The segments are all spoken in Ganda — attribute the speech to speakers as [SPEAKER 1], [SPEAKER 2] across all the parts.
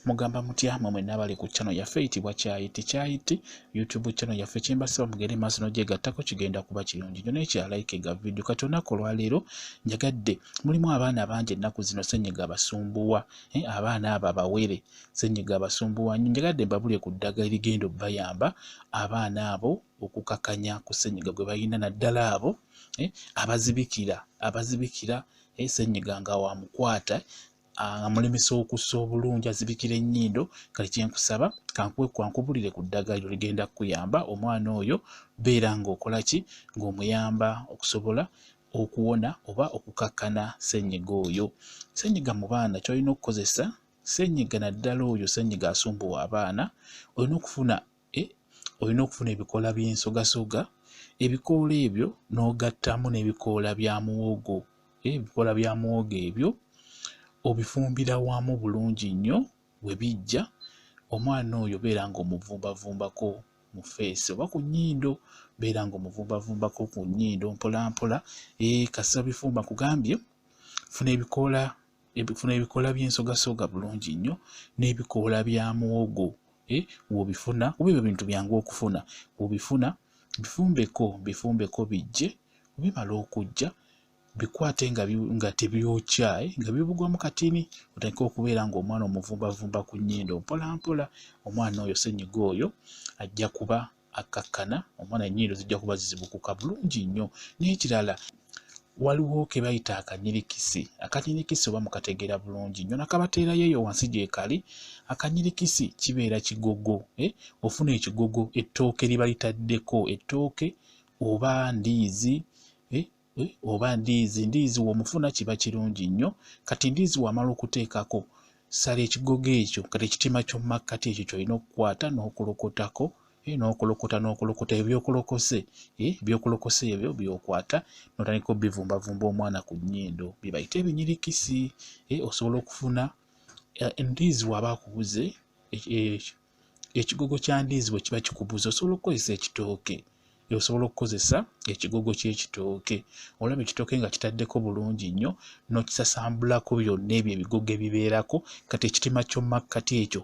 [SPEAKER 1] Mugamba mutya mwe mwenna abali ku channel yaffe eyitibwa Kyayiti Kyayiti YouTube channel yaffe? Kyembasaba mugende maaso n'ogyegattako, kigenda kuba kirungi nnyo. N'ekirala, likinga video. Kati olunaku olwaleero njagadde, mulimu abaana bangi ennaku zino ssenyiga abasumbuwa, abaana abo abawere ssenyiga abasumbuwa nnyo. Njagadde mbabulye ku ddagala erigenda obbayamba abaana abo okukakanya ku ssenyiga gwe balina, naddala abo abazibikira ssenyiga nga wamukwata amulemesa okussa obulungi, azibikira ennyindo. Kale kyenkusaba, kankubulire ku ddagala eryo ligenda kukuyamba omwana oyo. Beera ng'okola ki? Ng'omuyamba okusobola okuwona oba okukakkana ssenyiga oyo. Ssenyiga mu baana, ky'olina okukozesa, ssenyiga naddala oyo ssenyiga asumbuwa abaana, olina okufuna ebikoola by'ensogasoga. Ebikoola ebyo n'ogattamu n'ebikoola bya muwogo. Ebikoola bya muwogo ebyo obifumbira wamu bulungi nnyo. Bwe bijja, omwana oyo beera ng'omuvumbavumbako mu face oba ku nnyindo, beera ng'omuvumbavumbako ku nnyindo mpola mpola. Kasita bifumba, nkugambye funa ebikoola by'ensogasoga bulungi nnyo n'ebikoola bya muwogo. W'obifuna, kuba ebyo bintu byangu okufuna, w'obifuna bifumbeko, bifumbeko bijje. Bimala okujja, bikwate nga tebyokya, nga bibugwamu katini, otandike okubeera ng'omwana omuvumbavumba ku nnyindo mpola mpola. Omwana oyo ssenyiga oyo ajja kuba akkakkana. Omwana ennyindo zijja kuba zizibukuka bulungi nnyo. N'ekirala, waliwo ke bayita akanyirikisi. Akanyirikisi oba mukategeera bulungi nnyo, nakabateerayo eyo wansi gye kali. Akanyirikisi kibeera kigogo, eh? Ofuna ekigogo, ettooke liba litaddeko ettooke oba ndiizi, eh? Oba ndiizi w'omufuna kiba kirungi nnyo. Kati ndiizi wamala okuteekako, sala ekigogo ekyo. Kati ekitima ky'omumakkati ekyo ky'olina okukwata n'okulokotako, n'okulokota, n'okulokota ebyokulokose, ebyokulokose ebyo by'okwata n'otandika obivumbavumba omwana ku nnyindo, bye bayita ebinyirikisi. Osobola okufuna endiizi w'aba akubuze, ekigogo kya ndiizi bwe kiba kikubuze, osobola okukozesa ekitooke, osobola okukozesa ekigogo ky'ekitooke. Olaba ekitooke nga kitaddeko bulungi nnyo, n'okisasambulako byonna ebyo ebigogo ebibeerako. Kati ekitima ky'omumakkati ekyo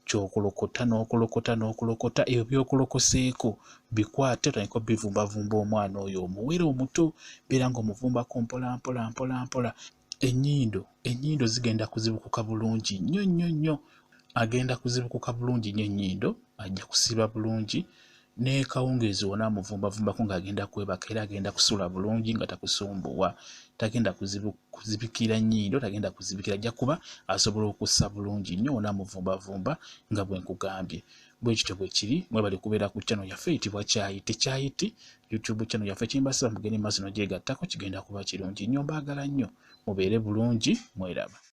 [SPEAKER 1] ky'okulokota, n'okulokota, n'okulokota. Ebyo by'okulokoseeko bikwate, otandike obivumbavumba omwana oyo omuwere omuto. Beera ng'omuvumbako mpola mpola mpola mpola. Ennyindo zigenda kuzibukuka bulungi nnyo nnyo nnyo. Agenda kuzibukuka bulungi nnyo ennyindo, ajja kusiba bulungi n'ekawungeezi wonna amuvumbavumbako ng'agenda kwebaka, era agenda kusula bulungi nga takusumbuwa, tagenda kuzibikira nnyindo, tagenda kuzibikira, ajja kuba asobola okussa bulungi nnyo wonna amuvumbavumba nga bwe nkugambye. Bwe kityo bwe kiri. Mwebale kubeera ku channel yaffe eyitibwa Kyayiti Kyayiti YouTube channel yaffe. Kimbasaba mugende maaso n'ogyegattako, kigenda kuba kirungi nnyo. Mbaagala nnyo, mubeere bulungi, mweraba.